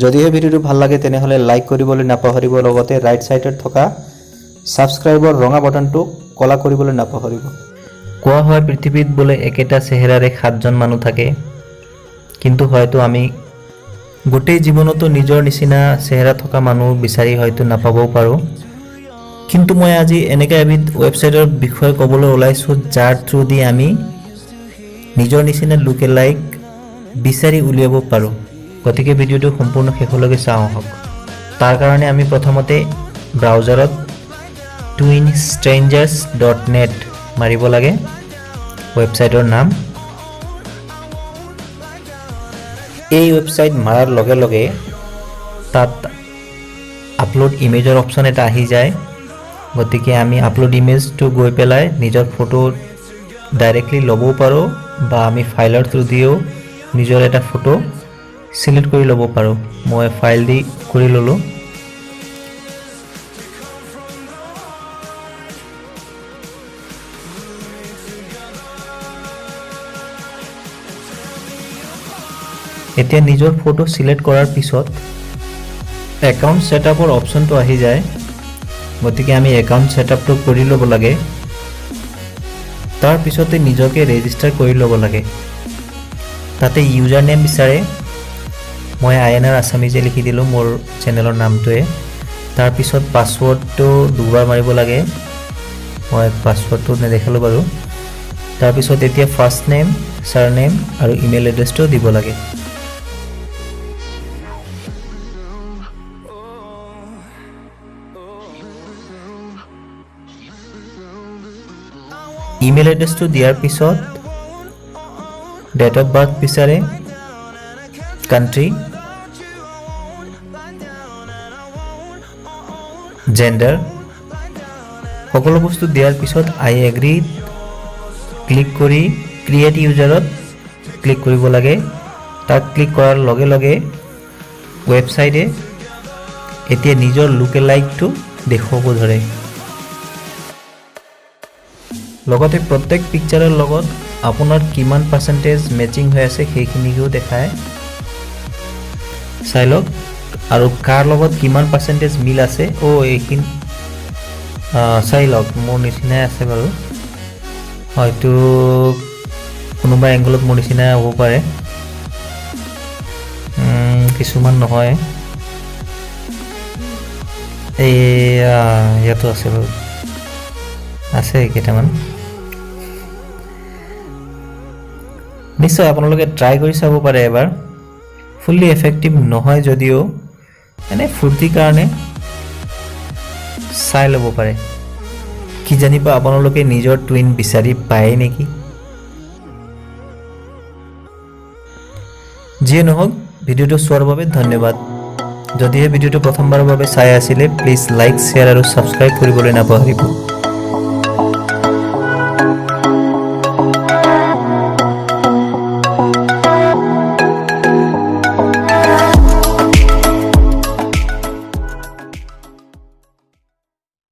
যদিহে ভিডিঅ'টো ভাল লাগে, তেনেহ'লে লাইক কৰিবলৈ নাপাহৰিব। লগতে ৰাইট ছাইডত থকা ছাবস্ক্ৰাইবৰ ৰঙা বাটনটো ক'লা কৰিবলৈ নাপাহৰিব। কোৱা হয়, পৃথিৱীত বোলে একেটা চেহেৰাৰে সাতজন মানুহ থাকে। কিন্তু হয়তো আমি গোটেই জীৱনতো নিজৰ নিচিনা চেহেৰা থকা মানুহ বিচাৰি হয়তো নাপাবও পাৰোঁ। কিন্তু মই আজি এনেকুৱা এবিধ ৱেবছাইটৰ বিষয়ে ক'বলৈ ওলাইছোঁ, যাৰ থ্ৰু দি আমি নিজৰ নিচিনা লুক এলাইক বিচাৰি উলিয়াব পাৰোঁ। গতিকে ভিডিঅ'টো সম্পূৰ্ণ শেষলৈকে চাওঁ আহক। তাৰ কাৰণে আমি প্ৰথমতে ব্ৰাউজাৰত twinstrangers.net মাৰিব লাগে, ৱেবছাইটৰ নাম। এই ৱেবছাইট মাৰাৰ লগে লগে তাত আপলোড ইমেজৰ অপশ্যন এটা আহি যায়। গতিকে আমি আপলোড ইমেজটো গৈ পেলাই নিজৰ ফটো ডাইৰেক্টলি ল'বও পাৰোঁ বা আমি ফাইলৰ থ্ৰু দিও নিজৰ এটা ফটো চিলেক্ট কৰি ল'ব পাৰোঁ। মই ফাইল দি কৰি ল'লোঁ। এতিয়া নিজৰ ফটো চিলেক্ট কৰাৰ পিছত একাউণ্ট ছেটআপৰ অপশ্যনটো আহি যায়। গতিকে আমি একাউণ্ট ছেটআপটো কৰি ল'ব লাগে। তাৰপিছতে নিজকে ৰেজিষ্টাৰ কৰি ল'ব লাগে। তাতে ইউজাৰ নেম বিচাৰে। মই আই এন আৰ আছামিজে লিখি দিলোঁ, মোৰ চেনেলৰ নামটোৱে। তাৰপিছত পাছৱৰ্ডটো দুবাৰ মাৰিব লাগে। মই পাছৱৰ্ডটো নেদেখালোঁ বাৰু। তাৰপিছত এতিয়া ফাৰ্ষ্ট নেম, ছাৰ নেম আৰু ইমেইল এড্ৰেছটো দিব লাগে। ইমেইল এড্ৰেছটো দিয়াৰ পিছত ডেট অফ বাৰ্থ বিচাৰে, কাণ্ট্ৰি, জেণ্ডাৰ, সকলো বস্তু দিয়াৰ পিছত আই এগ্ৰি ক্লিক কৰি ক্ৰিয়েট ইউজাৰত ক্লিক কৰিব লাগে। তাত ক্লিক কৰাৰ লগে লগে ৱেবছাইটে এতিয়া নিজৰ লুক এলাইকটো দেখুৱাব ধৰে। লগতে প্ৰত্যেক পিকচাৰৰ লগত আপোনাৰ কিমান পাৰ্চেণ্টেজ মেচিং হৈ আছে, সেইখিনিকেও দেখায়। চাই লওক আৰু কাৰ লগত কিমান পাৰ্চেণ্টেজ মিল আছে। অ', এইখিনি চাই লওক, মোৰ নিচিনাই আছে বাৰু। হয়তো কোনোবা এংগলত মোৰ নিচিনাই হ'ব পাৰে। কিছুমান নহয়। এই ইয়াতো আছে বাৰু, আছে কেইটামান। নিশ্চয় আপোনালোকে ট্ৰাই কৰি চাব পাৰে এবাৰ। ফুল্লি এফেক্টিভ নহয় যদিও এনে ফূৰ্তিৰ কাৰণে চাই ল'ব পাৰে। কিজানিবা আপোনালোকে নিজৰ টুইন বিচাৰি পায় নেকি? যিয়ে নহওক, ভিডিঅ'টো চোৱাৰ বাবে ধন্যবাদ। যদিহে ভিডিঅ'টো প্ৰথমবাৰৰ বাবে চাই আছিলে, প্লিজ লাইক, শ্বেয়াৰ আৰু ছাবস্ক্ৰাইব কৰিবলৈ নাপাহৰিব।